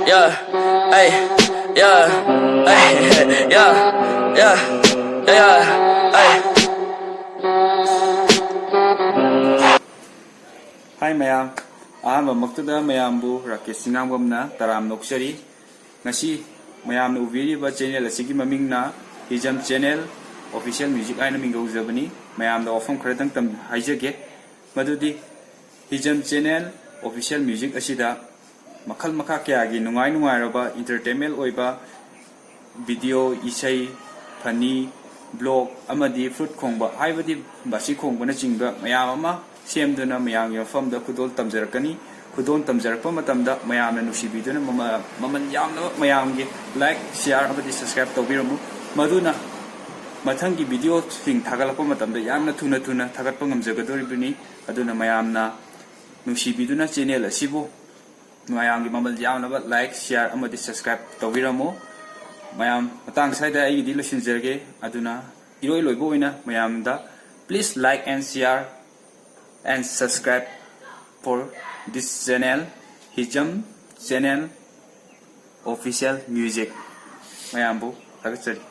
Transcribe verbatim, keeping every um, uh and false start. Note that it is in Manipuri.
Yeah, ay, yeah, ay, yeah, yeah, yeah, ay. Hi ꯃꯌꯥꯝ, ꯑꯍꯥꯟꯕꯃꯛꯇꯗ ꯃꯌꯥꯝꯕꯨ ꯔꯥꯀꯦꯁ ꯆꯤꯡꯉꯥꯝꯕꯝꯅ ꯇꯔꯥꯝꯅ ꯑꯣꯛꯆꯔꯤ꯫ ꯉꯁꯤ ꯃꯌꯥꯝꯅ ꯎꯕꯤꯔꯤꯕ channel ꯑꯁꯤꯒꯤ ꯃꯃꯤꯡꯅ Hijam Channel Official Music ꯍꯥꯏꯅ ꯃꯤꯡꯒꯧꯖꯕꯅꯤ꯫ ꯃꯌꯥꯝꯗ ꯋꯥꯐꯝ ꯈꯔꯗꯪ ꯇꯝ-, ꯍꯥꯏꯖꯒꯦ꯫ ꯃꯗꯨꯗꯤ Hijam Channel Official Music ꯑꯁꯤꯗ ꯃꯈꯜ ꯃꯈꯥ ꯀꯌꯥꯒꯤ ꯅꯨꯡꯉꯥꯏ ꯅꯨꯡꯉꯥꯏꯔꯕ entertainment ꯑꯣꯏꯕ video, ꯏꯁꯩ, funny, vlog ꯑꯃꯗꯤ flute ꯈꯣꯡꯕ ꯍꯥꯏꯕꯗꯤ ꯕꯥꯁꯤ ꯈꯣꯡꯕꯅꯆꯤꯡꯕ ꯃꯌꯥꯝ ꯑꯃ ꯁꯦꯝꯗꯨꯅ ꯃꯌꯥꯝꯒꯤ ꯃꯐꯝꯗ ꯈꯨꯗꯣꯜ ꯇꯝꯖꯔꯛꯀꯅꯤ꯫ ꯈꯨꯗꯣꯜ ꯇꯝꯖꯔꯛꯄ ꯃꯇꯝꯗ ꯃꯌꯥꯝꯅ ꯅꯨꯡꯁꯤꯕꯤꯗꯨꯅ ꯃꯃ-, ꯃꯃꯜ ꯌꯥꯝꯂꯕ ꯃꯌꯥꯝꯒꯤ like, share ꯑꯃꯗꯤ subscribe ꯇꯧꯕꯤꯔꯝꯃꯨ꯫ ꯃꯗꯨꯅ ꯃꯊꯪꯒꯤ videoꯁꯤꯡ ꯊꯥꯒꯠꯂꯛꯄ ꯃꯇꯝꯗ ꯌꯥꯝꯅ ꯊꯨꯅ ꯊꯨꯅ ꯊꯥꯒꯠꯄ ꯉꯝꯖꯒꯗꯧꯔꯤꯕꯅꯤ꯫ ꯑꯗꯨꯅ ꯃꯌꯥꯝꯅ ꯅꯨꯡꯁꯤꯕꯤꯗꯨꯅ channel ꯑꯁꯤꯕꯨ ꯃꯌꯥꯝꯒꯤ ꯃꯃꯜ ꯌꯥꯝꯅꯕ like, share ꯑꯃꯗꯤ subscribe ꯇꯧꯕꯤꯔꯝꯃꯨ꯫ ꯃꯌꯥꯝ, ꯃꯇꯥꯡ ꯁ꯭ꯋꯥꯏꯗ ꯑꯩꯒꯤꯗꯤ ꯂꯣꯏꯁꯤꯟꯖꯔꯒꯦ꯫ ꯑꯗꯨꯅ ꯏꯔꯣꯏ ꯂꯣꯏꯕ ꯑꯣꯏꯅ ꯃꯌꯥꯝꯗ please like and share and subscribe for this channel, Hijam Channel Official Music꯫ ꯃꯌꯥꯝꯕꯨ ꯊꯥꯒꯠꯆꯔꯤ꯫